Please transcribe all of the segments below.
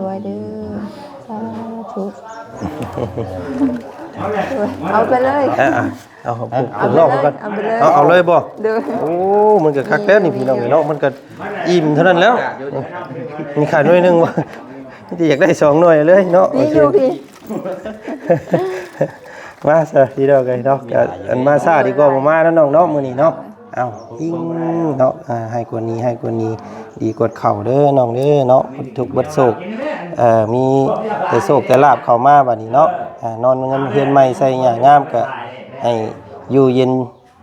ດ້ວຍເດີ ສາທຸ ເອົາໄປເລີຍ ເອີ ເອົາ ເອົາ ເອົາ ເອົາ ເອົາເລີຍ ເອົາເລີຍບໍ່? ໂອ້ ມັນກໍຄັກແລ້ວນີ້ພີ່ນ້ອງເອີຍເນາະ ມັນກໍອີ່ມເທົ່ານັ້ນແລ້ວ ມີຂາຍໜ່ວຍໜຶ່ງບໍ່? ມີແຕ່ຢາກໄດ້ສອງໜ່ວຍເລີຍເນາະ ນີ້ຢູ່ພີ່ ມາຊະພີ່ນ້ອງເອີຍເນາະ ອັນມາຊ້າດີກວ່າບໍ່ມາເນາະນ້ອງເນາະ ມື້ນີ້ເນາະ. ເອົ້າ ອີງເນາະ ອ່າ ໃຫ້ກວ່ານີ້ ໃຫ້ກວ່ານີ້ ດີກວ່າເກົ່າເດີນ້ອງເດີເນາະ ເບິດທຸກເບິດໂສກ ເອີ ມີແຕ່ໂຊກແຕ່ລາບເຂົ້າມາບັດນີ້ເນາະ ອ່າ ນອນເຮືອນໃໝ່ໃສ່ຫຍ້າງາມ ກໍໃຫ້ຢູ່ເຢັນ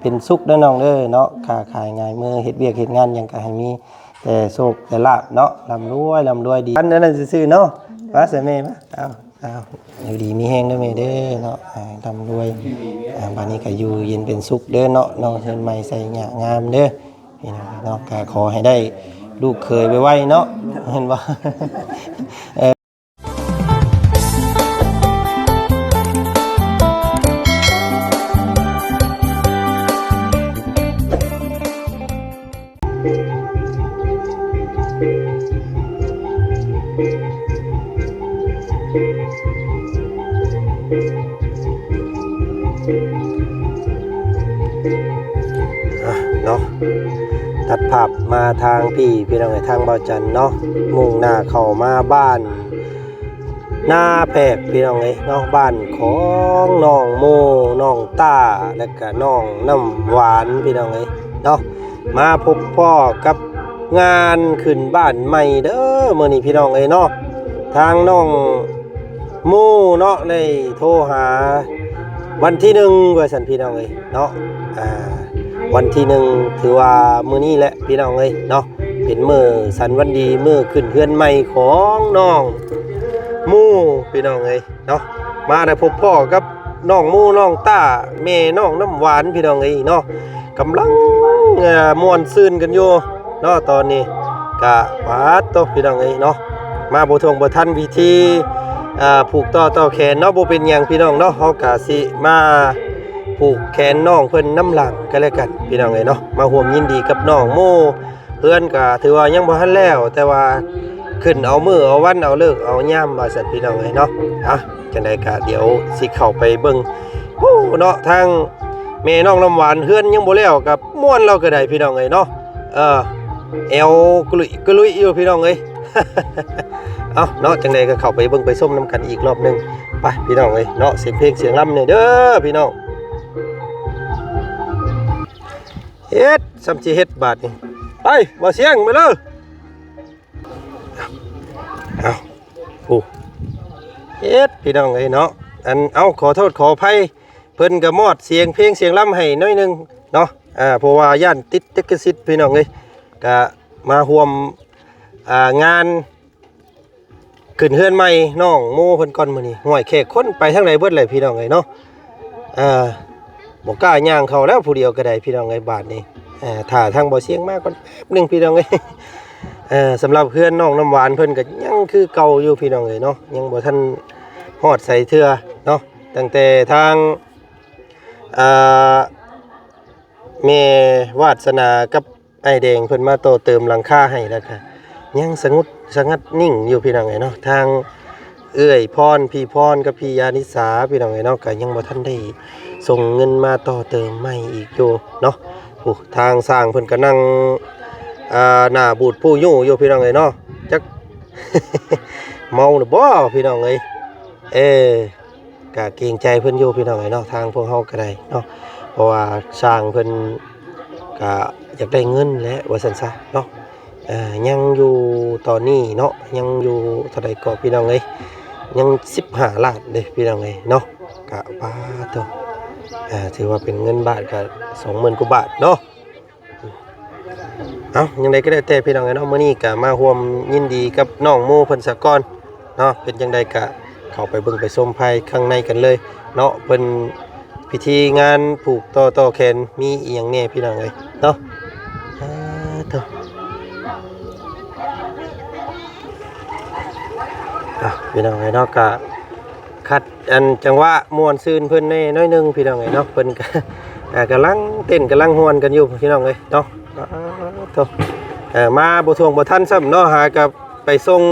ເປັນສຸກເດີນ້ອງເດີເນາະ ຄ້າຂາຍງ່າຍມື ເຮັດວຽກເຮັດງານຫຍັງກໍໃຫ້ມີແຕ່ໂຊກແຕ່ລາບເນາະ ລ່ຳລວຍ ລ່ຳລວຍດີ ອັນນັ້ນຊື່ໆເນາະ ມາຊະແມ່ ມາ ເອົ້າ. ອ້າວ ຢູ່ດີມີແຮງເດີແມ່ເດີເນາະ ອ່າ ລ່ຳລວຍ ອ່າ ບາດນີ້ກໍຢູ່ເຢັນເປັນສຸກເດີເນາະ ເນາະ ເຮືອນໃໝ່ໃສ່ຫຍ້າງາມເດີ ພີ່ນ້ອງເນາະ ກໍຂໍໃຫ້ໄດ້ລູກເຂີຍໄວໆເນາະ ແມ່ນບໍ່? ເອີ ອ່ະເນາະ ຕັດພາບມາທາງພີ້ ພີ່ນ້ອງເອີຍ ທາງບ່າວຈັນເນາະ ມຸ່ງໜ້າເຂົ້າມາບ້ານ ນາແພກ ພີ່ນ້ອງເອີຍເນາະ ບ້ານຂອງນ້ອງໂມ ນ້ອງຕ້າ ແລະກະນ້ອງນ້ຳຫວານ ພີ່ນ້ອງເອີຍເນາະ ມາພົບພໍ້ກັບງານຂຶ້ນບ້ານໃໝ່ເດີມື້ນີ້ ພີ່ນ້ອງເອີຍເນາະ ທາງນ້ອງໂມເນາະ ໄດ້ໂທຫາວັນທີໜຶ່ງ ວ່າຊັ້ນ ພີ່ນ້ອງເອີຍເນາະ ອ່າ ວັນທີໜຶ່ງ ຖືວ່າມື້ນີ້ແຫຼະ ພີ່ນ້ອງເອີຍເນາະ ເປັນມື້ສັນວັນດີ ມື້ຂຶ້ນເຮືອນໃໝ່ຂອງນ້ອງໂມ ພີ່ນ້ອງເອີຍເນາະ ມາໄດ້ພົບພໍ້ກັບນ້ອງໂມ ນ້ອງຕ້າ ແມ່ນ້ອງນ້ຳຫວານ ພີ່ນ້ອງເອີຍເນາະ ກຳລັງ ເອີ ມ່ວນຊື່ນກັນຢູ່ເນາະ ຕອນນີ້ກະ ປາດໂທ້ ພີ່ນ້ອງເອີຍເນາະ ມາບໍ່ທ່ວງບໍ່ທັນພິທີ ອ່າ ຜູກຕໍ່ຕໍ່ແຂນເນາະ ບໍ່ເປັນຫຍັງ ພີ່ນ້ອງເນາະ ເຮົາກະຊິມາຜູກແຂນນ້ອງເພິ່ນນຳຫຼັງກັນແລ້ວກັນ ພີ່ນ້ອງເອີຍເນາະ ມາຮ່ວມຍິນດີກັບນ້ອງໂມ ເຮືອນກໍຖືວ່າຍັງບໍ່ທັນແລ້ວ ແຕ່ວ່າຂຶ້ນເອົາມື້ເອົາວັນເອົາເລີກເອົາຍາມວ່າຊັ້ນ ພີ່ນ້ອງເອີຍເນາະ ອ່ະ ຈັ່ງໃດກໍດຽວຊິເຂົ້າໄປເບິ່ງ ໂອ້ ເນາະ ທາງແມ່ນ້ອງນ້ຳຫວານເຮືອນຍັງບໍ່ແລ້ວ ກັບມ່ວນລາວກໍໄດ້ ພີ່ນ້ອງເອີຍເນາະ ເອີ ແອວກະລຸຍກະລຸຍຢູ່ ພີ່ນ້ອງເອີຍ ເອົ້າ ເນາະ ຈັ່ງໃດກໍເຂົ້າໄປເບິ່ງໄປຊົມນຳກັນອີກລອບໜຶ່ງ ໄປ ພີ່ນ້ອງເອີຍເນາະ ສຽງເພງສຽງລຳນີ້ເດີພີ່ນ້ອງ. ເຮັດ ສ່ຳຊິເຮັດບາດນີ້ ໄປ ບໍ່ສຽງ ມາເລີຍ ເອົ້າ ໂອ້ ເຮັດ ພີ່ນ້ອງເອີຍເນາະ ອັນ ເອົ້າ ຂໍໂທດຂໍອະໄພ ເພິ່ນກໍມອດສຽງເພງສຽງລຳໃຫ້ໜ້ອຍໜຶ່ງເນາະ ອ່າ ເພາະວ່າຢ້ານຕິດລິຂະສິດ ພີ່ນ້ອງເອີຍ ກໍມາຮ່ວມ ອ່າ ງານ ຂຶ້ນເຮືອນໃໝ່ນ້ອງໂມເພິ່ນກ່ອນມື້ນີ້ ຫ້ວຍ ແຂກຄົນໄປທາງໃດເບິດແຫຼະ ພີ່ນ້ອງເອີຍເນາະ ເອີ ບໍ່ກ້າຍ່າງເຂົ້າແລ້ວ ຜູ້ດຽວກໍໄດ້ ພີ່ນ້ອງເອີຍ ບາດນີ້ ເອີ ຖ້າທາງບໍ່ສຽງມາກ່ອນແປັບໜຶ່ງ ພີ່ນ້ອງເອີຍ ເອີ ສຳລັບເຮືອນນ້ອງນ້ຳຫວານເພິ່ນກໍຍັງຄືເກົ່າຢູ່ ພີ່ນ້ອງເອີຍເນາະ ຍັງບໍ່ທັນຮອດໃສເທື່ອເນາະ ຕັ້ງແຕ່ທາງ ເອີ ແມ່ວາດສະໜາກັບ ອ້າຍແດງເພິ່ນມາຕໍ່ເຕີມຫຼັງຄາໃຫ້ ແລ້ວກະຍັງສະຫງົດສະຫງັດນິ່ງຢູ່ ພີ່ນ້ອງເອີຍເນາະ ທາງເອື້ອຍພອນ ພີ່ພອນກັບພີ່ຍານິສາ ພີ່ນ້ອງເອີຍເນາະ ກະຍັງບໍ່ທັນໄດ້ສົ່ງເງິນມາຕໍ່ເຕີມໃໝ່ອີກຢູ່ເນາະ ໂອ້ ທາງຊ່າງເພິ່ນກະນັ່ງ ອ່າ ໜ້າບູດຜູ້ຍູ້ຢູ່ ພີ່ນ້ອງເອີຍເນາະ ຈັກເມົາຫຼືບໍ່ ພີ່ນ້ອງເອີຍ ເອີ. ກະເກງໃຈເພິ່ນຢູ່ ພີ່ນ້ອງເອີຍເນາະ ທາງພວກເຮົາກໍໄດ້ເນາະ ເພາະວ່າຊ່າງເພິ່ນກະຢາກໄດ້ເງິນແຫຼະ ວ່າຊັ້ນຊະເນາະ ເອີ ຍັງຢູ່ຕອນນີ້ເນາະ ຍັງຢູ່ເທົ່າໃດເກາະ ພີ່ນ້ອງເອີຍ ຍັງສິບຫ້າລ້ານເດ້ ພີ່ນ້ອງເອີຍເນາະ ກະ ປາດໂທ້ ເອີ ຖືວ່າເປັນເງິນບາດກະສອງໝື່ນກວ່າບາດເນາະ. ເອົ້າ ຈັ່ງໃດກໍແລ້ວແຕ່ ພີ່ນ້ອງເອີຍເນາະ ມື້ນີ້ກໍມາຮ່ວມຍິນດີກັບນ້ອງໂມເພິ່ນສາກ່ອນເນາະ ເປັນຈັ່ງໃດກໍເຂົ້າໄປເບິ່ງໄປຊົມພາຍຂ້າງໃນກັນເລີຍເນາະ ເພິ່ນພິທີງານຜູກຕໍ່ຕໍ່ແຂນມີອີ່ຫຍັງແດ່ ພີ່ນ້ອງເອີຍເນາະ ສາທຸ ເອົ້າ ພີ່ນ້ອງເອີຍເນາະ ກໍຂັດ ອັນ ຈັງຫວະມ່ວນຊື່ນເພິ່ນແດ່ໜ້ອຍໜຶ່ງ ພີ່ນ້ອງເອີຍເນາະ ເພິ່ນກໍ ອ່າ ກຳລັງເຕັ້ນກຳລັງຮ່ວນກັນຢູ່ ພີ່ນ້ອງເອີຍເນາະ ອ່າ ໂທ້ ເອີ ມາບໍ່ທ່ວງບໍ່ທັນຊ້ຳເນາະ ຫາກັບໄປສົ່ງ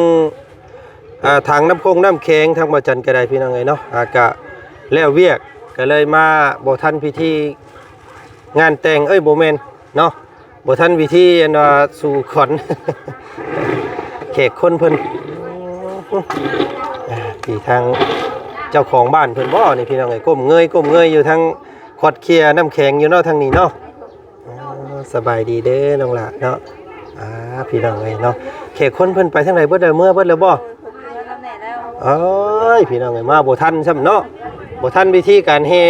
ອ່າ ຖັງນ້ຳຄົງນ້ຳແຂງ ທາງບໍ່ຈັນກໍໄດ້ ພີ່ນ້ອງເອີຍເນາະ ອ່າ ກະແລ້ວວຽກ ກໍເລີຍມາບໍ່ທັນພິທີງານແຕ່ງ ເອີຍ ບໍ່ແມ່ນເນາະ ບໍ່ທັນພິທີ ອັນວ່າສູ່ຂວັນ ແຂກຄົນເພິ່ນ ອ່າ ທີ່ທາງເຈົ້າຂອງບ້ານເພິ່ນບໍ່ນີ້ ພີ່ນ້ອງເອີຍ ກົ້ມເງີຍ ກົ້ມເງີຍຢູ່ ທາງຄວັດເຄຍນ້ຳແຂງຢູ່ເນາະ ທາງນີ້ເນາະ. ອໍ ສະບາຍດີເດີນ້ອງຫຼ້າເນາະ ອ່າ ພີ່ນ້ອງເອີຍເນາະ ແຂກຄົນເພິ່ນໄປທາງໃດເບິດແລ້ວ ເມືອເບິດແລ້ວບໍ່? ໂອ້ຍ ພີ່ນ້ອງເອີຍ ມາບໍ່ທັນຊ້ຳເນາະ ບໍ່ທັນພິທີການແຫ່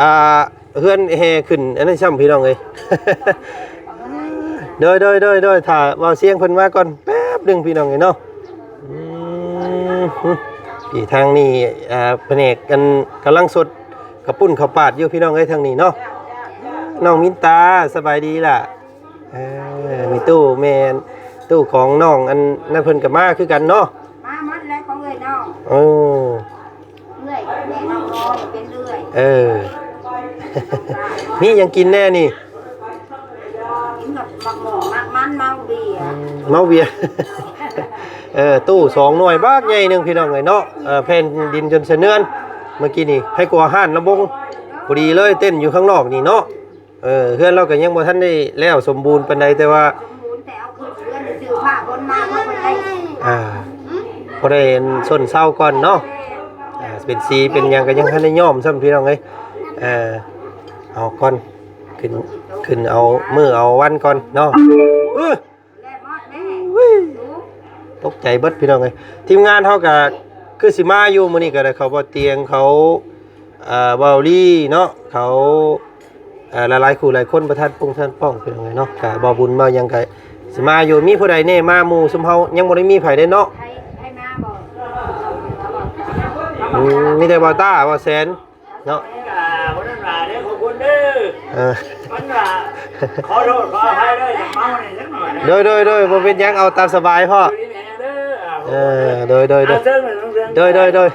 ອ່າ ເຮືອນແຫ່ຂຶ້ນອັນນັ້ນຊ້ຳ ພີ່ນ້ອງເອີຍ ໂດຍ ໂດຍ ໂດຍ ໂດຍ ຖ້າບ່າວຊຽງເພິ່ນມາກ່ອນແປັບໜຶ່ງ ພີ່ນ້ອງເອີຍເນາະ. ອືມ ນີ້ທາງນີ້ ອ່າ ພະແນກອັນກຳລັງສົດເຂົ້າປຸ້ນເຂົ້າປາດຢູ່ ພີ່ນ້ອງເອີຍ ທາງນີ້ເນາະ. ນ້ອງມິນຕາ ສະບາຍດີລະ? ເອີ ມີຕູ້ແມ່ນຕູ້ຂອງນ້ອງອັນນັ້ນ ເພິ່ນກໍມາຄືກັນເນາະ ມາໝົດແລ້ວຂອງເອື້ອຍນ້ອງ ເອີ ເອື້ອຍແມ່ນ້ອງນ້ອຍເປັນເອື້ອຍ ເອີ ມີຫຍັງກິນແດ່ນີ້? ກິນກັບໝາກມ່ວງໝາກມັນ ເມົາເບຍ ເມົາເບຍ ເອີ ຕູ້ສອງໜ່ວຍບັກໃຫຍ່ໜຶ່ງ ພີ່ນ້ອງເອີຍເນາະ ເອີ ແຜ່ນດິນຈົນສະເໜືອນ ເມື່ອກີ້ນີ້ໃຫ້ກວ່າຮ້ານລຳວົງ ພໍດີເລີຍ ເຕັ້ນຢູ່ຂ້າງນອກນີ້ເນາະ. ເອີ ເຮືອນລາວກໍຍັງບໍ່ທັນໄດ້ແລ້ວສົມບູນປານໃດ ແຕ່ວ່າ ສົມບູນແຕ່ເອົາຂຶ້ນເຮືອນຊື່ ພາຄົນມາເພິ່ນໄດ້ ອ່າ ພໍໄດ້ຊົນເຊົາກ່ອນເນາະ ອ່າ ເປັນສີເປັນຫຍັງກໍຍັງທັນໄດ້ຍ້ອມຊ້ຳ ພີ່ນ້ອງເອີຍ ເອີ ເອົາກ່ອນ ຂຶ້ນ ຂຶ້ນເອົາມື້ເອົາວັນກ່ອນເນາະ ເອີ. ອຸ້ຍ ຕົກໃຈເບິດ ພີ່ນ້ອງເອີຍ ທີມງານເຮົາກະຄືຊິມາຢູ່ ມື້ນີ້ກະໄດ້ເຂົາ ບໍ່ຕຽງ ເຂົາ ເອີ ເບົາລີເນາະ ເຂົາ ເອີ ຫຼາຍໆຄູ່ຫຼາຍຄົນ ປະທານປົງທ່ານປ້ອງ ພີ່ນ້ອງເອີຍເນາະ ກະເບົາບຸນເບົາຫຍັງກະຊິມາຢູ່ ມີຜູ້ໃດແດ່ມາ ໝູ່ຊຸມເຮົາຍັງບໍ່ໄດ້ມີໃຜເດ້ເນາະ ໃຜ ໃຜມາບໍ່ ອືມ ມີແຕ່ບ່າວຕ້າ ບ່າວແສນ ເນາະ ກະບໍ່ທັນວ່າເດີ ຂອບຄຸນເດີ ເອີ ມັນວ່າ ຂໍໂທດຂໍອະໄພເດີ ຢາກເມົານີ້ຈັກໜ້ອຍນະ ໂດຍ ໂດຍ ໂດຍ ບໍ່ເປັນຫຍັງ ເອົາຕາມສະບາຍພໍ່ ເອີ ໂດຍ ໂດຍ ໂດຍ ເອົາເຊີນໄປເຊີນ ໂດຍ ໂດຍ ໂດຍ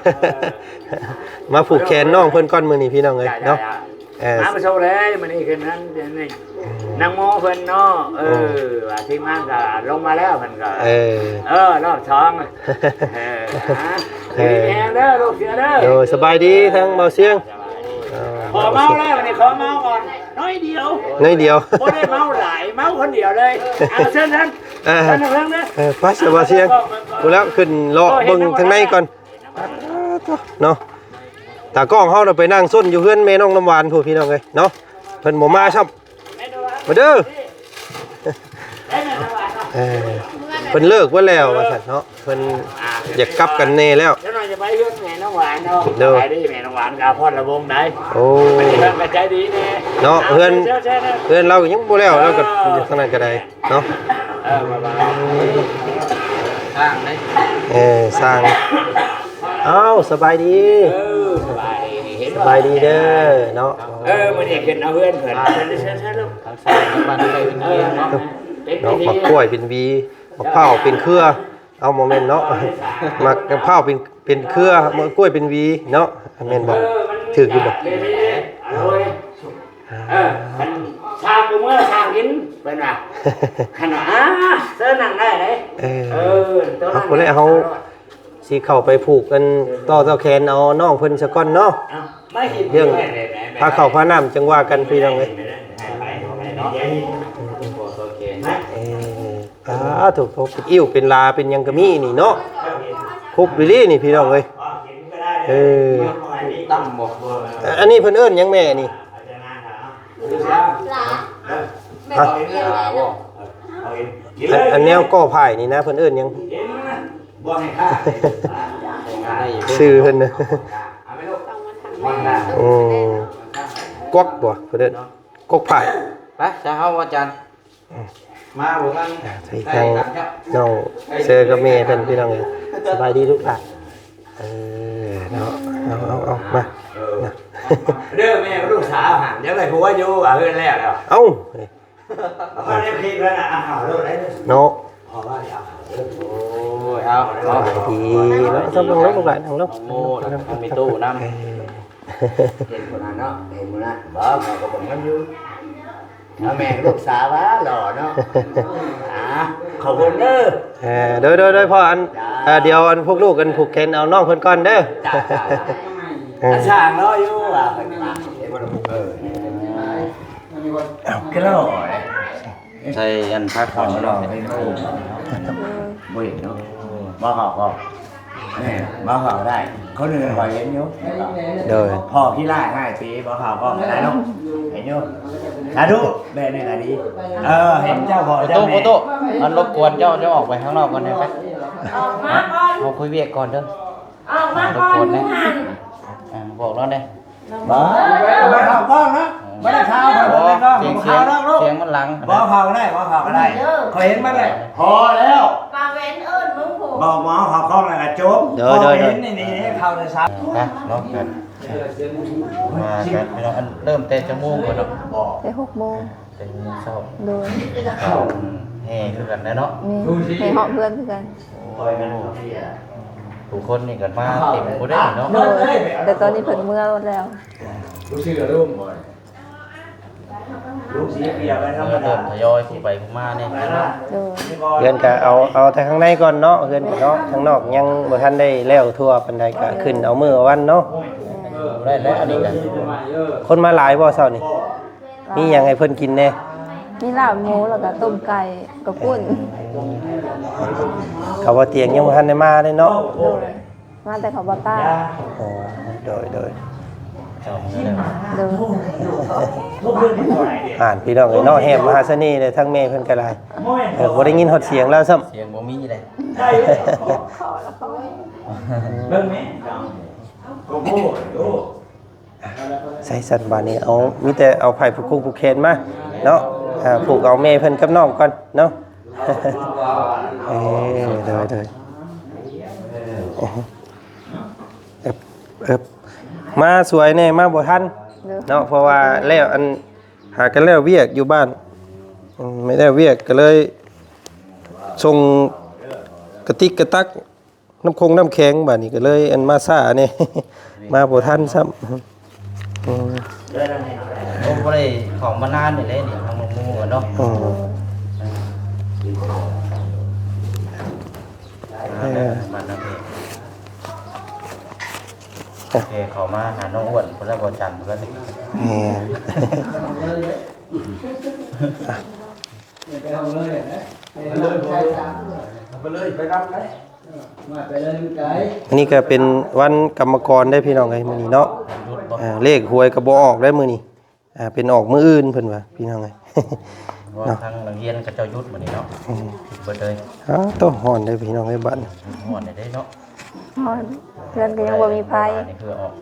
ມາຜູກແຂນນ້ອງເພິ່ນກ່ອນມື້ນີ້ ພີ່ນ້ອງເອີຍເນາະ ເອີ ມາປະຊົງເລີຍ ມື້ນີ້ຂຶ້ນນັ້ນນີ້ ອືມ ນາງໂມເພິ່ນເນາະ ເອີ ອືມ ວ່າທີມງານກໍລົງມາແລ້ວ ເພິ່ນກໍ ເອີ ເອີ ຮອບສອງ ເອີ ເອີ ດີແຮງເດີ ລູກເສືອເດີ ໂດຍ ສະບາຍດີ ທາງເບົາຊຽງ ສະບາຍດີ ເອີ ຂໍເມົາແລ້ວ ວັນນີ້ຂໍເມົາກ່ອນ ໜ້ອຍດຽວ ໜ້ອຍດຽວ ບໍ່ໄດ້ເມົາຫຼາຍ ເມົາຄົນດຽວເລີຍ ເອົາ ເຊີນ ເຊີນ ເອີ ເຊີນ ເຊີນເດີ ເອີ ໄປ ສະບາຍຊຽງ ພຸ້ນແລ້ວ ຂຶ້ນເລາະເບິ່ງທາງໃນກ່ອນ ເນາະ ຕາກ້ອງເຮົານະໄປນັ່ງຊົນຢູ່ເຮືອນແມ່ນ້ອງນ້ຳຫວານພຸ້ນ ພີ່ນ້ອງເອີຍເນາະ ເພິ່ນບໍ່ມາຊ້ຳ ມາເດີ ເອີ ເພິ່ນເລີກເບິດແລ້ວວ່າຊັ້ນເນາະ ເພິ່ນຢາກກັບກັນແດ່ແລ້ວ ຈັກໜ້ອຍຈະໄປເຮືອນແມ່ນ້ຳຫວານເນາະ ໂດຍ ສະບາຍດີແມ່ນ້ຳຫວານ ກະພອນລະວົງໄດ໋ ໂອ້ ເພິ່ນກໍໃຈດີແດ່ເນາະ ເຮືອນ ເອີ ເຮືອນລາວກໍຍັງບໍ່ແລ້ວ ລາວກໍຢູ່ທາງນັ້ນກໍໄດ້ ເນາະ ເອີ ວ່າ ວ່າ ສ້າງເດ້ ເອີ ສ້າງ ເອົ້າ ສະບາຍດີ ເອີ ສະບາຍດີ ເຫັນ ສະບາຍດີເດີເນາະ ເອີ ມື້ນີ້ຂຶ້ນເອົາເຮືອນເພິ່ນ ເຊີນ ເຊີນ ເຊີນ ທາງຊ້າຍທາງບ້ານໃກ້ເປັນເຮືອນເນາະ ເນາະ ໝາກກ້ວຍເປັນຫວີ ໝາກພ້າວເປັນເຄືອ ເອົາ ບໍ່ແມ່ນເນາະ ໝາກພ້າວເປັນ ເປັນເຄືອ ໝາກກ້ວຍເປັນຫວີເນາະ ແມ່ນບໍ່? ຖືກຢູ່ບໍ່? ເອີ ມັນມີແບບເລໆ ອະໂລຍ ເອີ ຄັນຊ່າງບໍ່ເມືອຊ່າງກິນ ເພິ່ນວ່າ ຄັນວ່າ ອາ ເຊີນນັ່ງໄດ້ເດ້ ເອີ ເອີ ເອົາ ຕອນນັ້ນ ພຸ້ນແຫຼະ ເຮົາຊິເຂົ້າໄປຜູກອັນຕໍ່ຕໍ່ແຂນເອົານ້ອງເພິ່ນສາກ່ອນເນາະ ເອົາ ມາເຮັດເລື່ອງ ແມ່ນໆໆໆ ພາເຂົ້າພານ້ຳຈັ່ງວ່າກັນ ພີ່ນ້ອງເອີຍ ແມ່ນໆໆ ໄປເນາະ ຕໍ່ຕໍ່ແຂນນະ ເອີ ອາ ໂທ້ ເປັນອິ້ວເປັນລາເປັນຫຍັງກໍມີນີ້ເນາະ ຄົບອີ່ຫຼີນີ້ພີ່ນ້ອງເອີຍ ເອີ ຕັ້ງບໍ່ ອັນນີ້ເພິ່ນເອີ້ນຫຍັງແມ່ນີ້ ລາ ແມ່ນລາບໍ່ ອັນ ອັນແນວກໍ່ພ້າຍນີ້ນະ ເພິ່ນເອີ້ນຫຍັງ ຊື່ເພິ່ນນະ ອືມ ກວັກບໍ່ ເພິ່ນເອີ້ນ ກົກຜາຍ ໄປຊະເຮົາອາຈານ ມາບໍ່ທັນ ອ່າ ໃສ່ທາງນ້ອງເຊີກັບແມ່ເພິ່ນ ພີ່ນ້ອງເອີຍ ສະບາຍດີລູກຫຼານ ເອີ ເນາະ ເອົາ ເອົາ ເອົາ ມາ ເອີ ນະ ເດີແມ່ລູກສາວຫັ້ນ ຍັງໄດ້ຜົວຢູ່ວ່າເຮືອນແລ້ວແລ້ວ ເອົ້າ ເອົາ ເອົາ ເອົາ ເນາະ ໂອ້ຍ ເອົາ ເອົາ ສະບາຍດີເນາະ ສະບາຍດີລູກຫຼານ ເອົາ ເອົາ ໂອ້ຍ ເອົາ ມີຕູ້ນຳ ເອີ ເຫັນຄົນນັ້ນເນາະ ເຫັນຄົນນັ້ນບໍ່ ເຮົາກໍເບິ່ງມັນຢູ່ ເອົາແມ່ລູກສາວວ່າຫຼໍ່ເນາະ ອ່າ ຂອບຄຸນເດີ ເອີ ໂດຍ ໂດຍ ໂດຍ ພໍ່ ອັນ ເອີ ດຽວ ອັນ ພວກລູກ ອັນ ຜູກແຂນເອົານ້ອງເພິ່ນກ່ອນເດີ ເອີ ຊ່າງລໍຢູ່ວ່າເພິ່ນມາ ເອີ ເອົາ ຄືລະ ໃສ່ອັນ ຜັກຫອມເນາະ ບໍ່ເຫັນເນາະ ບໍ່ເຂົ້າກໍ ແມ່ນ ບໍ່ເຂົ້າໄດ້ ຄົນອື່ນຂ້ອຍເຫັນຢູ່ ໂດຍ ພໍ່ຂີ້ລ້າຍຮ້າຍປີ ບໍ່ເຂົ້າກໍໄດ້ເນາະ ເຫັນຢູ່ ສາທຸ ແບບນີ້ລະດີ ເອີ ເຫັນເຈົ້າພໍ່ເຈົ້າແມ່ ໂຕະ ໂຕະ ມັນລົບກວນເຈົ້າ ເຈົ້າອອກໄປຂ້າງນອກກ່ອນໄດ້ໄປ ອອກມາກ່ອນ ເຮົາຄຸຍວຽກກ່ອນເດີ ອອກມາກ່ອນ ເອີ ບອກລາວແດ່ ບໍ່ ບໍ່ເຂົ້າກ້ອງນະ ບໍ່ໄດ້ຂ່າວ ບໍ່ໄດ້ກ້ອງ ສຽງ ບໍ່ເຂົ້າດອກລູກ ສຽງມັນຫຼັງ ບໍ່ເຂົ້າກໍໄດ້ ບໍ່ເຂົ້າກໍໄດ້ ຂ້ອຍເຫັນມັນແຫຼະ ພໍແລ້ວ ປາເວັນເອີ້ນມຶງພຸ້ນ ບໍ່ ບໍ່ເຂົ້າກ້ອງແລ້ວກໍຈົບ ໂດຍ ໂດຍ ເຫັນນີ້ ນີ້ເຂົ້າໄດ້ຊ້ຳ ນະເນາະ ມາກັນ ເລີ່ມແຕ່ຈັກໂມງກ່ອນເນາະ ແຕ່ຫົກໂມງ ແຕ່ຫົກໂມງເຊົ້າ ໂດຍ ເຂົ້າແຫ່ຄືກັນແຫຼະເນາະ ແມ່ນ ແຫ່ຮອບເຮືອນຄືກັນ ໂອ້ ຜູ້ຄົນນີ້ກໍມາເຕັມບໍ່ໄດ້ເນາະ ໂດຍ ແຕ່ຕອນນີ້ເພິ່ນເມືອໝົດແລ້ວ ບໍ່ເຊື່ອເດີ ລູກເສຍປຽບໄປທຳມະດາ ເລີ່ມທະຍອຍຜູ້ໄປຜູ້ມາແດ່ເນາະ ໂດຍ ເຮືອນກະເອົາ ເອົາແຕ່ຂ້າງໃນກ່ອນເນາະ ເຮືອນກະເນາະ ຂ້າງນອກຍັງບໍ່ທັນໄດ້ແລ້ວທົ່ວປານໃດ ກະຂຶ້ນເອົາມື້ເອົາວັນເນາະ ບໍ່ໄດ້ແລ້ວ ອັນນີ້ກະ ຄົນມາຫຼາຍບໍ່ເຊົ້ານີ້? ມີຫຍັງໃຫ້ເພິ່ນກິນແດ່? ມີລາບໝູ ແລ້ວກໍຕົ້ມໄກ່ ເຂົ້າປຸ້ນ ເຂົາບໍ່ຕຽງຍັງບໍ່ທັນໄດ້ມາເດ້ເນາະ ໂດຍ ມາແຕ່ເຂົາບໍ່ຕາ ອໍ ໂດຍ ໂດຍ ໂດຍ ອ່ານ ພີ່ນ້ອງເອີຍເນາະ ແຮມມະຫາສະເໜ່ເລີຍ ທັງແມ່ເພິ່ນກໍໄດ້ ເອີ ບໍ່ໄດ້ຍິນຮອດສຽງລາວຊ້ຳ ສຽງບໍ່ມີເລີຍ ເບິ່ງແມ່ ໂກໂກ້ ໂອ້ ໃສ່ຊັ້ນບາດນີ້ ເອົາ ມີແຕ່ເອົາໄພ້ຜູກຄົງຜູກແຂນມາເນາະ ເອີ ຜູກເອົາແມ່ເພິ່ນກັບນ້ອງກ່ອນເນາະ ເອີ ໂດຍ ໂດຍ ເອີ ເອີ ມາສວຍແດ່ ມາບໍ່ທັນເນາະ ເພາະວ່າແລ້ວ ອັນ ຫາກັນແລ້ວວຽກຢູ່ບ້ານ ອືມ ແມ່ນແລ້ວວຽກກໍເລີຍສົ່ງກະຕິກກະຕັກ ນ້ຳຄົງນ້ຳແຂງ ບາດນີ້ກໍເລີຍ ອັນ ມາຊ້າແດ່ ມາບໍ່ທັນຊ້ຳ ອືມ ໂອ້ ບໍ່ໄດ້ເຂົ້າມານານນີ້ແຫຼະນີ້ ທາງນ້ອງໝູເນາະ ອືມ ເອີ ມານຳເອງ ໂອເຄ ເຂົ້າມາຫານ້ອງອ້ວນ ເພິ່ນລະບໍ່ຈຳເພິ່ນ ແມ່ນ ໄປເອົາເລີຍນະ ໄປເລີຍ ໄປເລີຍ ໄປນຳໄປ ມາໄປເລີຍ ໄປ ອັນນີ້ກໍເປັນວັນກຳມະກອນເດ້ພີ່ນ້ອງເອີຍ ມື້ນີ້ເນາະ ເອີ ເລກຫວຍກໍບໍ່ອອກໄດ້ມື້ນີ້ ອ່າ ເປັນອອກມື້ອື່ນເພິ່ນວ່າ ພີ່ນ້ອງເອີຍ ເນາະ ທາງນັກຮຽນເຂົາເຈົ້າຢຸດມື້ນີ້ເນາະ ອືມ ຢຸດເບິດເລີຍ ອ້າວ ໂຕ ຮ້ອນເດ້ພີ່ນ້ອງເອີຍ ບາດນີ້ ຮ້ອນເດ້ເນາະ ຮ້ອນ ເຮືອນກໍຍັງບໍ່ມີໄຟ ນີ້ຄືອອກ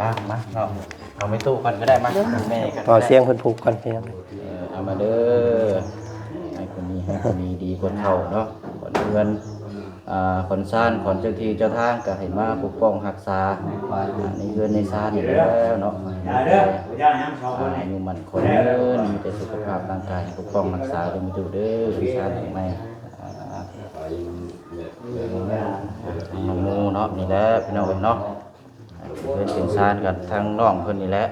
ອ່ະ ມາເນາະ ເອົາແມ່ຕູ້ກ່ອນກໍໄດ້ ມາ ແມ່ກ່ອນ ເອົາສຽງເພິ່ນຜູກກ່ອນພີ່ນ້ອງ ເອີ ເອົາມາເດີ ໃຫ້ຄົນນີ້ ໃຫ້ຄົນນີ້ດີກວ່າເກົ່າເນາະ ກ່ອນເຮືອນ ອ່າ ຂອນຊານ ຂອນເຈົ້າທີ່ເຈົ້າທາງ ກໍໃຫ້ມາປົກປ້ອງຮັກສາ ອ່າ ໃນເຮືອນໃນຊານນີ້ແຫຼະເນາະ ອ່າ ອາຍຸໝັ້ນຂວັນຍືນ ມີແຕ່ສຸຂະພາບຮ່າງກາຍ ປົກປ້ອງຮັກສາເດີ ແມ່ຕູ້ເດີ ເຮືອນຊານໃໝ່ ອ່າ ນ້ອງໝູເນາະ ນີ້ແຫຼະພີ່ນ້ອງເອີຍເນາະ ເຮືອນເປັນຊານກັນ ທາງນ້ອງເພິ່ນນີ້ແຫຼະ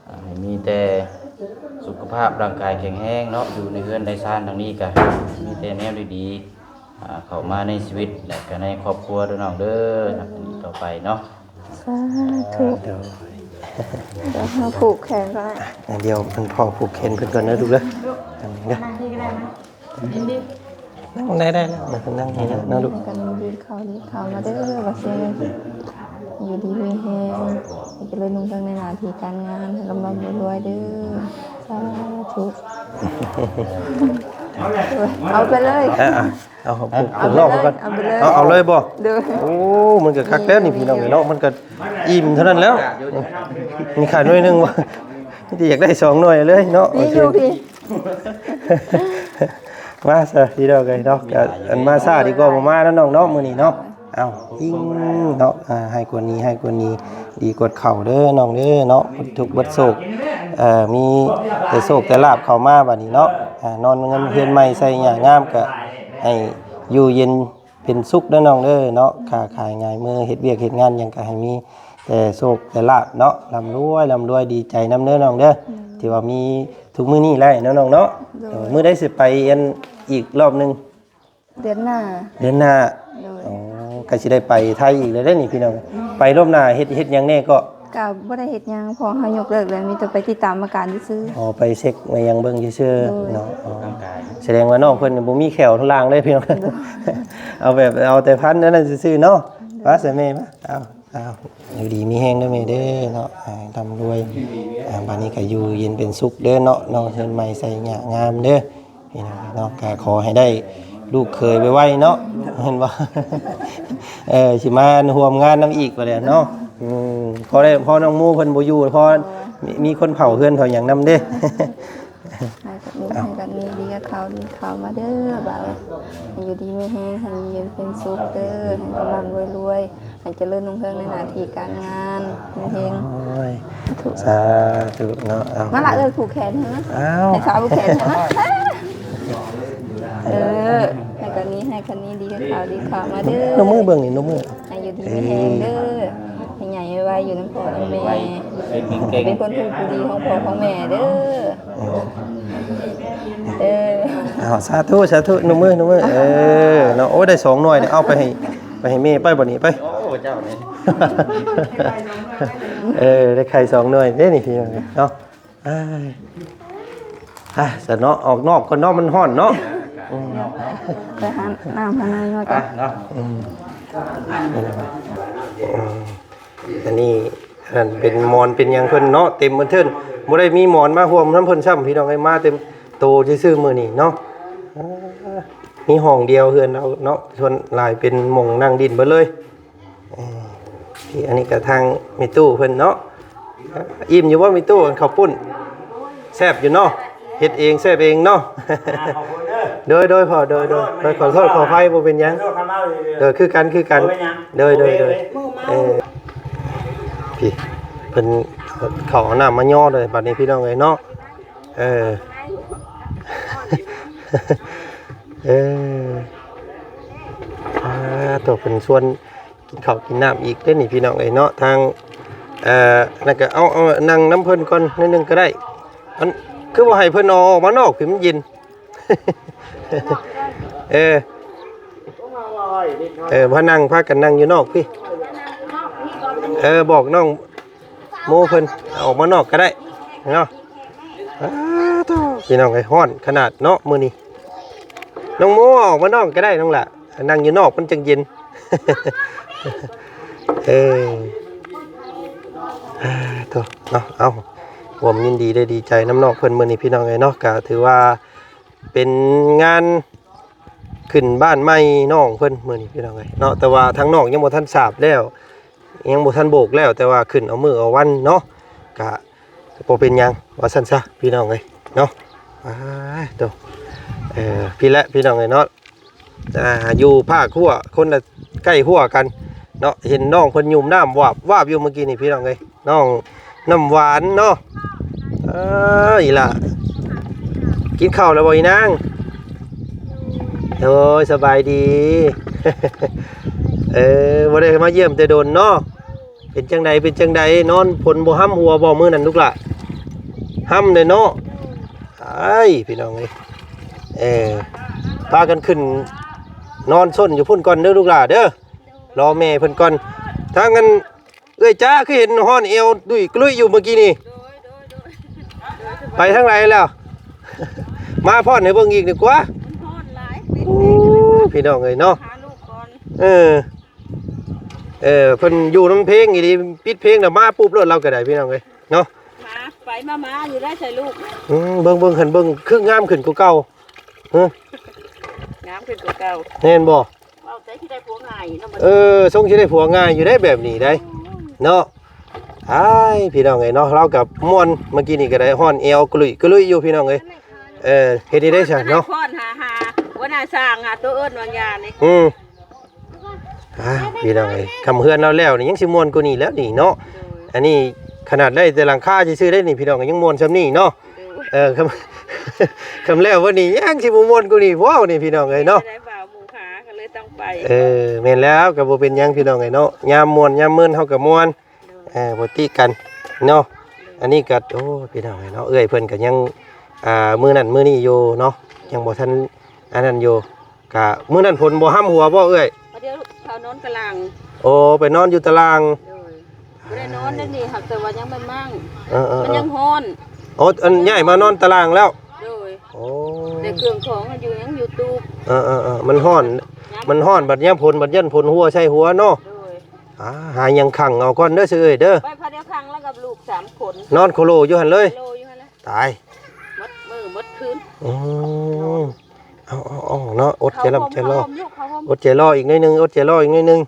ອ່າ ໃຫ້ມີແຕ່ສຸຂະພາບຮ່າງກາຍແຂງແຮງເນາະ ຢູ່ໃນເຮືອນໃນຊານຫຼັງນີ້ກະມີແຕ່ແນວດີໆ ອ່າ ເຂົ້າມາໃນຊີວິດ ແລະກະໃນຄອບຄົວເດີນ້ອງເດີ ນັບແຕ່ນີ້ຕໍ່ໄປເນາະ ສາທຸ ໂດຍ ດຽວເຮົາຜູກແຂນກ່ອນນະ ດຽວມັນພໍ່ຜູກແຂນເພິ່ນກ່ອນເດີລູກເດີ ແປັບໜຶ່ງເດີ ນັ່ງໄດ້ ໄດ້ແລ້ວ ນັ່ງນີ້ແຫຼະເນາະລູກ ກັນດີເຂົ້າດີເຂົ້າມາເດີ ວ່າຊິຢູ່ດີມີແຮງ ໃຫ້ຈະເລີນຮຸ່ງເຮືອງໃນໜ້າທີ່ການງານ ໃຫ້ລ່ຳໆລວຍໆເດີ ສາທຸ ເອົາໄປເລີຍ ເອົາ ເອົາ ເອົາ ເອົາ ເອົາ ເອົາ ເອົາ ເອົາ ເອົາເລີຍບໍ່ ໂດຍ ໂອ້ ມັນກໍຄັກແລ້ວນີ້ພີ່ນ້ອງເອີຍເນາະ ມັນກໍອີ່ມເທົ່ານັ້ນແລ້ວ ມີຂາດໜ່ວຍໜຶ່ງບໍ່ ມີແຕ່ຢາກໄດ້ສອງໜ່ວຍເລີຍເນາະ ມີຢູ່ພີ່ ມາຊະພີ່ນ້ອງເອີຍເນາະ ກໍອັນມາຊ້າດີກວ່າບໍ່ມາເນາະນ້ອງເນາະ ມື້ນີ້ເນາະ ເອົ້າ ອີງເນາະ ອ່າ ໃຫ້ກວ່ານີ້ ໃຫ້ກວ່ານີ້ ດີກວ່າເກົ່າເດີນ້ອງເດີເນາະ ທຸກເບິດໂສກ ເອີ ມີແຕ່ໂຊກແຕ່ລາບເຂົ້າມາບັດນີ້ເນາະ ອ່າ ນອນເຮືອນໃໝ່ໃສ່ຫຍ້າງາມ ກໍໃຫ້ຢູ່ເຢັນເປັນສຸກເດີນ້ອງເດີເນາະ ຄ້າຂາຍງ່າຍມື ເຮັດວຽກເຮັດງານຫຍັງກໍໃຫ້ມີແຕ່ໂຊກແຕ່ລາບເນາະ ລ່ຳລວຍ ລ່ຳລວຍ ດີໃຈນຳເດີນ້ອງເດີ. ທີ່ວ່າມີທຸກມື້ນີ້ແຫຼະເນາະນ້ອງເນາະ. ໂດຍ ເອີ ມື້ໃດຊິໄປອັນອີກລອບໜຶ່ງ? ເດືອນໜ້າ. ເດືອນໜ້າ. ໂດຍ ອໍ ກໍຊິໄດ້ໄປໄທອີກແລ້ວເດ້ນີ້ພີ່ນ້ອງ. ອືມ ໄປລອບໜ້າເຮັດ ເຮັດຫຍັງແດ່ເກາະ? ກໍບໍ່ໄດ້ເຮັດຫຍັງ ເພາະເຮົາຍົກເລີກແລ້ວ ມີແຕ່ໄປຕິດຕາມອາການຊື່ໆ. ອໍ ໄປເຊັກໄປຫຍັງເບິ່ງຊື່ໆເນາະ. ໂດຍ ອໍ ສະແດງວ່ານ້ອງເພິ່ນບໍ່ມີແຂ້ວທາງຫຼັງເດ້ພີ່ນ້ອງ. ໂດຍ ເອົາແບບ ເອົາແຕ່ພັນອັນນັ້ນຊື່ໆເນາະ. ໂດຍ ວ່າຊະແມ່ ມາ ເອົາ ເອົາ ຢູ່ດີມີແຮງເດີແມ່ເດີເນາະ. ອ່າ ຮ່ຳລວຍ ອ່າ ບາດນີ້ກໍຢູ່ເຢັນເປັນສຸກເດີເນາະ. ນ້ອງເຮືອນໃໝ່ໃສ່ຫຍ້າງາມເດີ ພີ່ນ້ອງເນາະ. ກໍຂໍໃຫ້ໄດ້ລູກເຂີຍໄວໆເນາະ ແມ່ນບໍ່? ເອີ ຊິມາຮ່ວມງານນຳອີກວ່າແຫຼະເນາະ. ອືມ ພໍໄດ້ ພໍນ້ອງໂມເພິ່ນບໍ່ຢູ່ ພໍມີ ມີຄົນເຝົ້າເຮືອນເຝົ້າຫຍັງນຳເດ້. ໃຫ້ກັນມີ ໃຫ້ກັນມີດີກັບເຂົາ ດີເຂົ້າມາເດີບ່າວ ໃຫ້ຢູ່ດີມີແຮງ ໃຫ້ຢູ່ເຢັນເປັນສຸກເດີ ໃຫ້ກຳລັງລວຍໆ ໃຫ້ຈະເລີນຮຸ່ງເຮືອງໃນໜ້າທີ່ການງານ ເຮັງໆ. ໂອ້ຍ ສາທຸເນາະ. ເອົາ ມາລະ ເອີ້ຍ ຜູກແຂນໃຫ້ມາ. ອ້າວ ໃຫ້ສາວຜູກແຂນໃຫ້ມາ. ເອີ ໃຫ້ກັນມີ ໃຫ້ກັນມີດີເຂົ້າ ດີເຂົ້າມາເດີ. ນົບມືເບິ່ງນີ້ ນົບມື. ໃຫ້ຢູ່ດີມີແຮງເດີ ໃຫ້ໃຫຍ່ໄວໆ ຢູ່ນຳພໍ່ນຳແມ່ ໃຫ້ເປັນຄົນຮູ້ຜູ້ດີຂອງພໍ່ຂອງແມ່ເດີ. ເອີ ເອົາ ສາທຸ ສາທຸ ນົບມື ນົບມື. ເອີ ເນາະ ໂອ້ ໄດ້ສອງໜ່ວຍນີ້ ເອົາໄປໃຫ້ ໄປໃຫ້ແມ່ໄປ ບັດນີ້ໄປ. ໂອ້ ເຈົ້ານີ້ ເອີ ໄດ້ໄຂ່ສອງໜ່ວຍເດ້ນີ້ ພີ່ນ້ອງເນາະ. ເອີ ອ່າ ສະເນາະ ອອກນອກກ່ອນເນາະ ມັນຮ້ອນເນາະ. ອືມ ໄປຫານ້ຳຫາໃນມາກ່ອນເນາະ. ອືມ ອັນນີ້ ອັນນັ້ນເປັນໝອນເປັນຫຍັງເພິ່ນເນາະ ເຕັມເບິດເທິນ. ບໍ່ໄດ້ມີໝອນມາຮ່ວມນຳເພິ່ນຊ້ຳ ພີ່ນ້ອງເອີຍ ມາເຕັມໂຕຊື່ໆມື້ນີ້ເນາະ. ອ່າ ມີຫ້ອງດຽວເຮືອນເຮົາເນາະ ສ່ວນຫຼາຍເປັນໝ່ອງນັ່ງຫຼິ້ນເບິດເລີຍ. ເອີ ທີ່ອັນນີ້ກໍທາງແມ່ຕູ້ເພິ່ນເນາະ. ອີ່ມຢູ່ບໍ່ແມ່ຕູ້ ເຂົ້າປຸ້ນ? ແຊບຢູ່ເນາະ ເຮັດເອງແຊບເອງເນາະ. ອ່າ ຂອບຄຸນເດີ. ໂດຍ ໂດຍ ພໍ່ ໂດຍ ໂດຍ ໂດຍ ຂໍໂທດ ຂໍອະໄພ ບໍ່ເປັນຫຍັງ. ໂດຍ ຄືກັນ ຄືກັນ. ໂດຍ ໂດຍ ໂດຍ. ເອີ ພີ່ ເພິ່ນເຂົ້າເອົານ້ຳມາຍໍ້ເລີຍ ບັດນີ້ ພີ່ນ້ອງເອີຍເນາະ. ເອີ ເອີ ອ່າ ໂຕເພິ່ນຊວນ ກິນເຂົ້າກິນນ້ຳອີກເດ້ນີ້ ພີ່ນ້ອງເອີຍເນາະ. ທາງ ເອີ ນັ້ນກໍເອົາ ເອົານັ່ງນຳເພິ່ນກ່ອນໜ້ອຍໜຶ່ງກໍໄດ້. ອັນ ຄືບໍ່ໃຫ້ເພິ່ນເອົາອອກມານອກພີ້ ມັນເຢັນ. ເອີ ເອີ ພານັ່ງ ພາກັນນັ່ງຢູ່ນອກພີ້. ເອີ ບອກນ້ອງໂມເພິ່ນເອົາອອກມານອກກໍໄດ້ເນາະ. ອ້າ ໂທ້ ພີ່ນ້ອງເອີຍ ຮ້ອນຂະໜາດເນາະມື້ນີ້. ນ້ອງໂມ ອອກມານອກກໍໄດ້ນ້ອງຫຼ້າ ນັ່ງຢູ່ນອກມັນຈັ່ງເຢັນ. ເອີ ໂທ້ເນາະ. ເອົ້າ ຮ່ວມຍິນດີແລະດີໃຈນຳນ້ອງເພິ່ນມື້ນີ້ ພີ່ນ້ອງເອີຍເນາະ. ກະຖືວ່າເປັນງານຂຶ້ນບ້ານໃໝ່ນ້ອງເພິ່ນມື້ນີ້ ພີ່ນ້ອງເອີຍເນາະ. ແຕ່ວ່າທາງນ້ອງຍັງບໍ່ທັນສາບແລ້ວ ຍັງບໍ່ທັນໂບກແລ້ວ ແຕ່ວ່າຂຶ້ນເອົາມື້ເອົາວັນເນາະ. ກະ ບໍ່ເປັນຫຍັງວ່າຊັ້ນຊະ ພີ່ນ້ອງເອີຍເນາະ. ອ້າ ໂທ້ ເອີ ພີ້ແຫຼະ ພີ່ນ້ອງເອີຍເນາະ. ອ່າ ຢູ່ພາກຮົ້ວ ຄົນລະໃກ້ຮົ້ວກັນເນາະ. ເຫັນນ້ອງເພິ່ນຫຍຸ້ມນ້ຳວາບວາບຢູ່ເມື່ອກີ້ນີ້ ພີ່ນ້ອງເອີຍ ນ້ອງນ້ຳຫວານເນາະ. ເອີ ອີ່ຫຼ້າ ກິນເຂົ້າແລ້ວບໍ່ອີ່ນາງ? ໂດຍ ສະບາຍດີ. ເອີ ບໍ່ໄດ້ມາຢ້ຽມແຕ່ດົນເນາະ. ເປັນຈັ່ງໃດ ເປັນຈັ່ງໃດ ນອນຝົນບໍ່ຫ້ຳຫົວບໍ່ມື້ນັ້ນລູກຫຼ້າ? ຫ້ຳເດ້ເນາະ. ອ້າຍ ພີ່ນ້ອງເອີຍ ເອີ ພາກັນຂຶ້ນນອນຊົນຢູ່ພຸ້ນກ່ອນເດີລູກຫຼ້າເດີ ລໍແມ່ເພິ່ນກ່ອນ. ທາງອັນເອື້ອຍຈ້າຄືເຫັນຮ້ອນແອວດຸຍກະລຸຍຢູ່ເມື່ອກີ້ນີ້. ໄປທາງໃດແລ້ວ? ມາຜ່ອນໃຫ້ເບິ່ງອີກດີກວ່າ. ໂອ້ ພີ່ນ້ອງເອີຍເນາະ. ເອີ ເອີ ເພິ່ນຢູ່ນຳເພງອີ່ຫຼີ ປິດເພງແລ້ວມາປຸບໂລດ ລາວກໍໄດ້ ພີ່ນ້ອງເອີຍເນາະ. ມາໄປມາໆຢູ່ໄດ້ໃສ່ລູກ. ອືມ ເບິ່ງໆ ຄັນເບິ່ງຄືງາມຂຶ້ນກວ່າເກົ່າ. ຮະ ງາມຂຶ້ນກວ່າເກົ່າ ແມ່ນບໍ່? ເວົ້າແຕ່ຊິໄດ້ຜົວງ່າຍເນາະ. ເອີ ຊົງຊິໄດ້ຜົວງ່າຍຢູ່ໄດ໋ແບບນີ້ໄດ໋ເນາະ. ອ້າຍ ພີ່ນ້ອງເອີຍເນາະ ລາວກໍມ່ວນ ເມື່ອກີ້ນີ້ກໍໄດ້ຮ້ອນແອວກະລຸຍກະລຸຍຢູ່ ພີ່ນ້ອງເອີຍ. ເອີ ເຮັດໄດ້ໃດຊັ້ນເນາະ ຄອນຫາ ຫາຫົວໜ້າຊ່າງ ຫາໂຕເອີ້ນວາງຢານີ້. ອືມ ອ່າ ພີ່ນ້ອງເອີຍ ຄຳເຮືອນລາວແລ້ວນີ້ຍັງຊິມ່ວນກວ່ານີ້ແລ້ວນີ້ເນາະ. ໂດຍ ອັນນີ້ຂະໜາດໄດ້ແຕ່ຫຼັງຄາຊື່ໆໄດ໋ນີ້ ພີ່ນ້ອງ ຍັງມ່ວນຊ່ຳນີ້ເນາະ. ໂດຍ ເອີ ຄຳ ຄຳແລ້ວວັນນີ້ຍັງຊິບໍ່ມ່ວນກວ່ານີ້ບໍນີ້ ພີ່ນ້ອງເອີຍເນາະ. ໄດ້ບ່າວໝູ່ພາກໍເລີຍຕ້ອງໄປ. ເອີ ແມ່ນແລ້ວ ກໍບໍ່ເປັນຫຍັງ ພີ່ນ້ອງເອີຍເນາະ. ຍາມມ່ວນຍາມເມີນເຮົາກໍມ່ວນ. ໂດຍ ເອີ ບໍ່ຕິກັນເນາະ. ອັນນີ້ກໍ ໂອ້ ພີ່ນ້ອງເອີຍເນາະ ເອື້ອຍເພິ່ນກໍຍັງ ອ່າ ມື້ນັ້ນມື້ນີ້ຢູ່ເນາະ ຍັງບໍ່ທັນອັນນັ້ນຢູ່ ກະມື້ນັ້ນຝົນບໍ່ຫ້ຳຫົວບໍ່ເອື້ອຍ? ເຂົານອນຕະລາງ ໂອ້ ໄປນອນຢູ່ຕະລາງ ໂດຍ ບໍ່ໄດ້ນອນໄດ້ນີ້ ຫາກແຕ່ວ່າຍັງແມ່ນມ້າງ ເອີໆໆ ມັນຍັງຮ້ອນ ໂອ້ ອັນຍ້າຍມານອນຕະລາງແລ້ວ ໂດຍ ໂອ້ ແຕ່ເຄື່ອງຂອງມັນຢູ່ ຍັງຢູ່ຕູບ ເອີໆໆ ມັນຮ້ອນ ມັນຮ້ອນ ບັດຍາມຝົນ ບັດຢ້ານຝົນຫົວໃສ່ຫົວເນາະ ໂດຍ ອ່າ ຫາຫຍັງຂັງເອົາກ່ອນເດີ ຊື່ເອີຍເດີ ໄວ້ພາດຽວຂັງແລ້ວກັບລູກສາມຄົນ ນອນໂຄໂລຢູ່ຫັ້ນເລີຍ ໂລຢູ່ຫັ້ນແຫຼະ ຕາຍ ໝົດມື້ໝົດຄືນ ອືມ ເອົາໆໆ ເນາະ ອົດໃຈລອ ເຂົ້າຫົ່ມ ເຂົ້າຫົ່ມ ເຂົ້າຫົ່ມ ອົດໃຈລໍອີກໜ້ອຍໜຶ່ງ ອົດໃຈລໍອີກໜ້ອຍໜຶ່ງ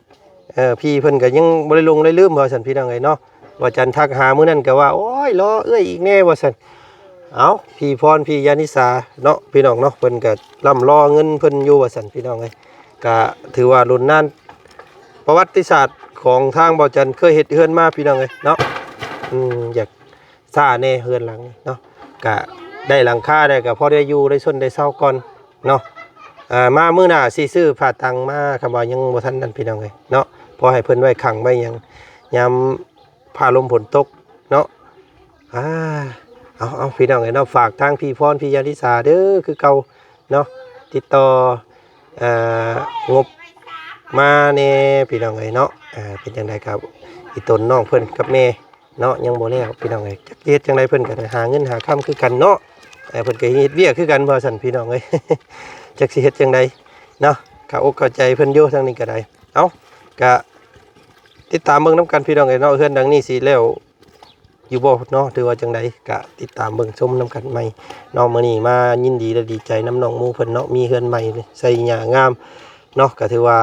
ເອີ ພີ່ເພິ່ນກໍຍັງບໍ່ໄດ້ຫຼົງໄດ້ລືມວ່າຊັ້ນ ພີ່ນ້ອງເອີຍເນາະ ວ່າຈັນທັກຫາມື້ນັ້ນກໍວ່າ ໂອ້ຍ ລໍເອື້ອຍອີກແນ່ວ່າຊັ້ນ ເອົ້າ ພີ່ພອນ ພີ່ຍານິສາເນາະ ພີ່ນ້ອງເນາະ ເພິ່ນກໍລ່ຳລໍເງິນເພິ່ນຢູ່ວ່າຊັ້ນ ພີ່ນ້ອງເອີຍ ກໍຖືວ່າລຸ້ນນານປະຫວັດຕິສາດຂອງທາງເບົາຈັນເຄີຍເຮັດເຮືອນມາ ພີ່ນ້ອງເອີຍເນາະ ອືມ ຢາກຊ້າແດ່ເຮືອນຫຼັງນີ້ເນາະ ກະໄດ້ຫຼັງຄາແດ່ ກະພໍໄດ້ຢູ່ໄດ້ຊົນໄດ້ເຊົາກ່ອນເນາະ ອ່າ ມາມື້ໜ້າຊິຊື້ຜ້າຕັງມາ ຄຳວ່າຍັງບໍ່ທັນນັ້ນ ພີ່ນ້ອງເອີຍເນາະ ພໍໃຫ້ເພິ່ນໄວ້ຂັງໄວ້ຫຍັງ ຍາມຟ້າລົມຝົນຕົກເນາະ ອ່າ ເອົາໆ ພີ່ນ້ອງເອີຍເນາະ ຝາກທາງພີ່ພອນ ພີ່ຍາລິສາເດີ ຄືເກົ່າເນາະ ຕິດຕໍ່ ເອີ ງົບມາແດ່ ພີ່ນ້ອງເອີຍເນາະ ເປັນຈັ່ງໃດກໍອີ່ຕົນນ້ອງເພິ່ນກັບແມ່ ເນາະ ຍັງບໍ່ແລ້ວ ພີ່ນ້ອງເອີຍ ຈັກຊິເຮັດຈັ່ງໃດ ເພິ່ນກໍໄດ້ຫາເງິນຫາຄຳຄືກັນເນາະ ເອີ ເພິ່ນກໍເຮັດວຽກຄືກັນວ່າຊັ້ນ ພີ່ນ້ອງເອີຍ ຈັກຊິເຮັດຈັ່ງໃດເນາະ ເຂົ້າອົກເຂົ້າໃຈເພິ່ນຢູ່ທາງນີ້ກໍໄດ້ ເອົ້າ ກະຕິດຕາມເບິ່ງນຳກັນ ພີ່ນ້ອງເອີຍເນາະ ເຮືອນຫຼັງນີ້ຊິແລ້ວຢູ່ບໍ່ເນາະ ຫຼືວ່າຈັ່ງໃດ ກະຕິດຕາມເບິ່ງຊົມນຳກັນໃໝ່ເນາະ ມື້ນີ້ມາຍິນດີ ແລະ ດີໃຈນຳນ້ອງໝູ່ເພິ່ນເນາະ ມີເຮືອນໃໝ່ໃສ່ຫຍ້າງາມເນາະ ກະຖືວ່າ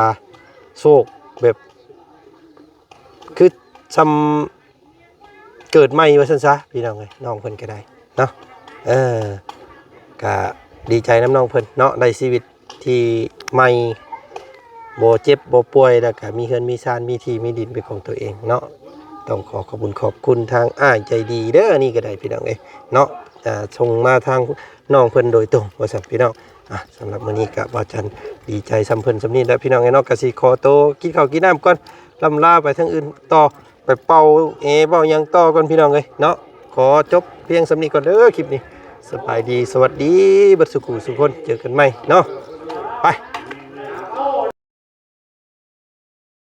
ໂຊກແບບ ຄືຊ່ຳເກີດໃໝ່ວ່າຊັ້ນຊະ ພີ່ນ້ອງເອີຍ ນ້ອງເພິ່ນກໍໄດ້ເນາະ ເອີ ກະດີໃຈນຳນ້ອງເພິ່ນເນາະ ໄດ້ຊີວິດທີ່ໃໝ່ ບໍ່ເຈັບບໍ່ປ່ວຍ ແລ້ວກະມີເຮືອນມີຊານ ມີທີ່ມີດິນເປັນຂອງຕົວເອງເນາະ ຕ້ອງຂໍຂອບຄຸນຂອບຄຸນທາງອ້າຍໃຈດີເດີ ອັນນີ້ກໍໄດ້ ພີ່ນ້ອງເອີຍເນາະ ອ່າ ສົ່ງມາທາງນ້ອງເພິ່ນໂດຍຕົງວ່າຊັ້ນ ພີ່ນ້ອງ ອ່າ ສຳລັບມື້ນີ້ກະບ່າວຈັນດີໃຈຊ່ຳເພິ່ນຊ່ຳນີ້ແຫຼະ ພີ່ນ້ອງເອີຍເນາະ ກະຊິຂໍໂຕກິນເຂົ້າກິນນ້ຳກ່ອນ ລ່ຳລາໄປທາງອື່ນຕໍ່ ໄປເປົ່າແອເປົ່າຫຍັງຕໍ່ກ່ອນ ພີ່ນ້ອງເອີຍເນາະ ຂໍຈົບພຽງສ່ຳນີ້ກ່ອນເດີ ຄລິບນີ້ ສະບາຍດີ ສະຫວັດດີ ເບິດສູ່ຜູ້ສູ່ຄົນ ເຈີກັນໃໝ່ເນາະ ໄປ.